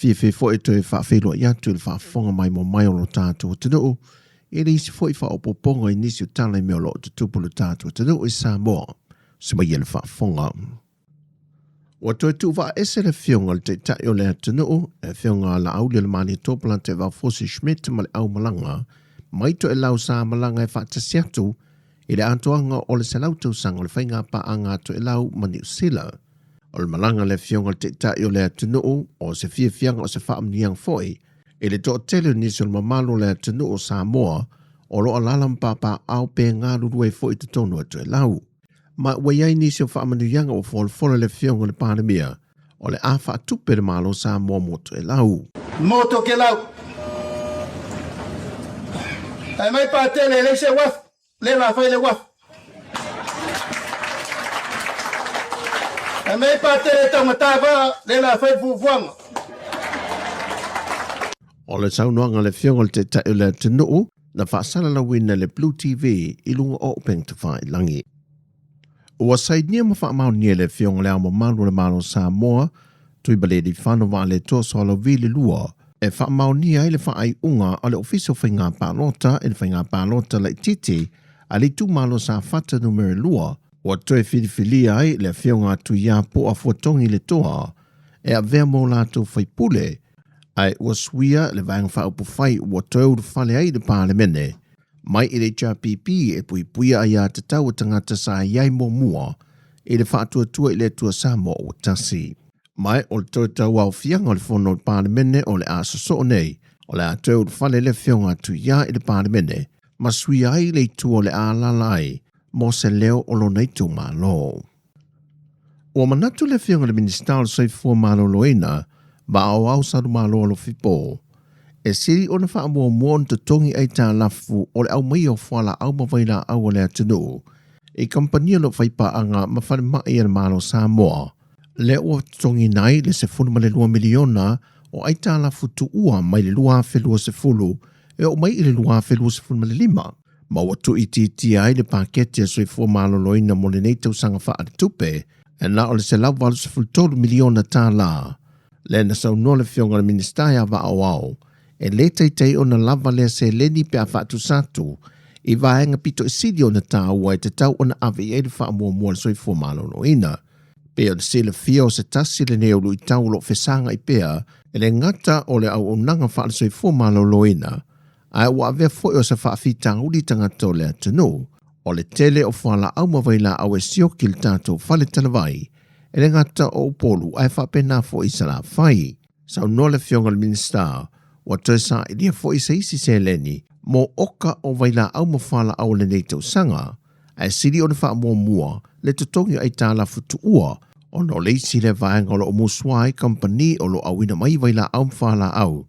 Fiafia foi e toe faafeiloai atu i le faafofoga maimoa mai o lo tatou atunuu i le isi foi faaopoopoga i nisi o tala i mea o lo o tutupu i lo tatou atunuu i Samoa. Semaia le faafofoga. Ua toe tuuvaaese le afioga i le Taitai o le atunuu, le afioga a Laaulialemalietoa Polataivao Fosi Schmidt ma le aumalaga mai Toelau sa malaga e faatasi atu i le atoaga o le 100 tausaga o le faigapaaga a Toelau ma Niu Sila. O le malaga a le afioga i le Taitai o le atunuu, o se fiafiaga o se faamanuiaga foi i le toatele o nisi o le mamalu o le atunuu o Samoa o lo o alaala ma papaaao pe galulue foi i totonu o Toelau. Ma ua i ai nisi o faamanuiaga ua folafola e le Afioga i le Palemia, o le a faatupe le Malo Samoa mo Toelau. Mo Tokelau. Ae mai Patele e leai se uafu, lea la fai le uafu. Ae mai Patele e taugata vaa, lea la fai le fuafuaga. O le saunoaga a le Afioga i le Taitai o le atunuu, na faasalalauina e le Blue TV i luga o upegatafailagi. Ua sainia ma faamaonia e le Afioga i Le Ao Mamalu o le Malo o Samoa, Tuimalealiifano Vaaletoa Sualauvi lua, e faamaonia ai le faaiuga a le Ofisa o Faiga Palota i le Faiga Palota Laitiiti a le Itumalo Safata Numera 2, ua toe filifilia ai le Afioga a Tuiapo Afuatogi Letoa e avea mo latou faipule, ae ua suia le Vaega Faaupufai ua toe ulufale ai le Palemene mai i le HRPP e puipuia aiatatau a tagata sa i ai muamua i le Faatuatua i le Atua Samoa ua Tasi. Ma o le toe tauaofiaga o le Fono o le Palemene o le a sosoo nei, o le a toe ulufale le Afioga a Tuia i le Palemene ma suia ai le itu o le a alaala ai mo se leo o lona itumalo. Ua manatu le Afioga i le Minisita o le Soifua Maloloina ma Aoao Salumalo Alofipo, e sili ona faamuamua ona totogi aitalafu o le aumaia o fualaau ma vailaau a le atunuu i kamupani o lo o faipaaga ma falemai a le Malo o Samoa, lea ua totogiina ai le $12 miliona o aitalafu tuua mai le 2020 e oo mai i le 2025. Ma ua tuuitiitia ai le paketi a Soifua Maloloina mo lenei tausaga faaletupe e na o le $183 miliona tala. Lea na saunoa le Afioga i le Minisita ia Vaaoao, e le taitai ona lava lea seleni pe a faatusa atu i vaega pito i sili ona taua e tatau ona ave i ai le faamuamua a le Soifua Maloloina. Pei ona silafia o se tasi lenei o luitau o lo o fesagai pea e le gata o le auaunaga faale-soifua maloloina, ae ua avea foi o se faafitauli tagata o le atunuu. O le tele o fualaau ma vailaau e sioki i le tatou fale talavai, e le gata o Upolu ae faapena foi i Salafai. Saunoa le Afioga i le Minisita, ua toe sailia foi se isi seleni mo oka o vailaau ma fualaau o lenei tausaga, ae sili ona faamuamua le totogi o aitalafu tuua ona o le isi lea vaega o lo o musua ai kamupani o lo o auina mai vailaau ma fualaau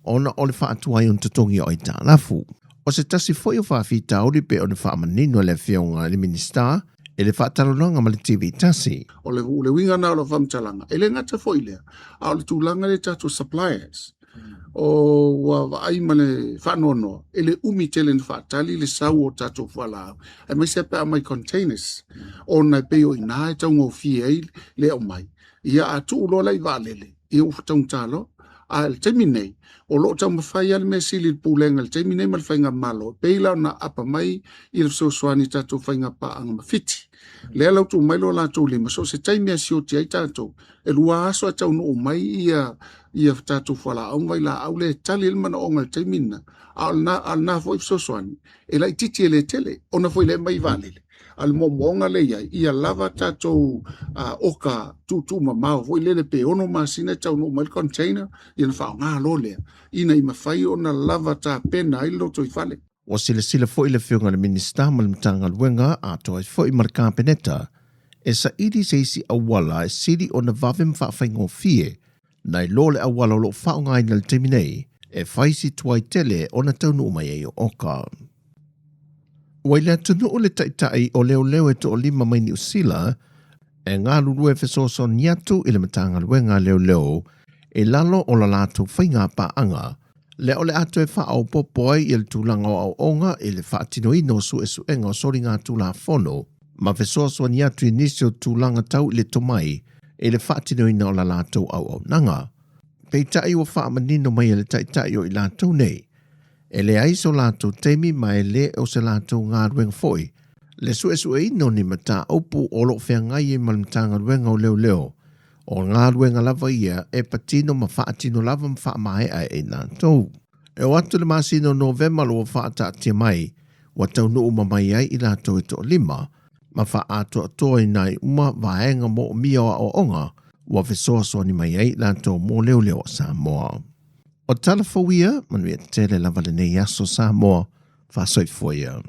ona o le faatuai ona totogi o aitalafu. O se tasi foi o faafitauli pei ona faamanino e le Afioga i le Minisita i le faatalanoaga ma le TV Tasi. O le le uiga lena o lau faamatalaga, e le gata foi i lea, a o le tulaga lea i tatou suppliers, o ua vaai ma le faanoanoa, e le umi tele ona faatali le sau o tatou fualaau, aemaise pe a aumai containers, ona e pei o i ina e taugofie ai le aumai. Ia a tuu loa la i vaalele, ia ua taugata loa. A o le taimi nei, o lo o taumafai lava le mea sili i le Pulega i le taimi nei ma le Faigamalo, e pei la ona aapa mai i le fesoasoani i tatou faigapaaga ma Fiti. Lea la ua tuu mai lo latou lima, so o se taimi lava e sioti ai tatou, e lua aso ae taunuu mai ia ia tatou fualaau ma vailaau lea e tali ai le manaoga i le taimi lena. A o lena foi fesoasoani, e laitiiti e le tele, ona foi lea e aumai i vaalele. A o le moomooga lea e i ai, ia lava tatou oka tuutuumamao foi lele pe 6 masina e taunuu mai le container, ia ona faaaoga loa lea, ina ia mafai ona lava tapena ai le lotoifale. Ua silasila foi le Afioga i le Minisita ma le Matagaluega atoa ai foi ma le Kapeneta e saili se isi auala e sili ona vave ma faafaigofie nai lo le auala o lo o faaaogaina i le taimi nei e fai si tuai tele ona taunuu mai ai o oka. Ua i le atunuu le taitai o leoleo e toalima mai Niu Sila e galulue fesoasoani atu i le Matagaluega a Leoleo i lalo o la latou faiga paaga, lea o le a toe faaopoopo ai i le tulaga o aoaoga i le faatinoina o suesuega o soligatulafono ma fesoasoani atu i nisi o tulaga tau i le tomai i le faatinoina o la latou auaunaga. Peitai ua faamanino mai e le Taitai o i latou nei, e leai so latou taimi ma e le o se latou galuega foi le suesueina o ni mataupu o lo o feagai ai ma le Matagaluega o Leoleo, o galuega lava ia e patino ma faatino lava ma faamaea e i latou. E oo atu i le masina o Novema o lo o ua faataatia mai, ua taunuu uma mai ai i latou e toalima, ma faaatoatoa ai uma vaega moomia o aoaoga ua fesoasoani mai ai i latou mo leoleo a Samoa. O tala fou ia, manuia tele lava lenei aso Samoa, faasoifua ia.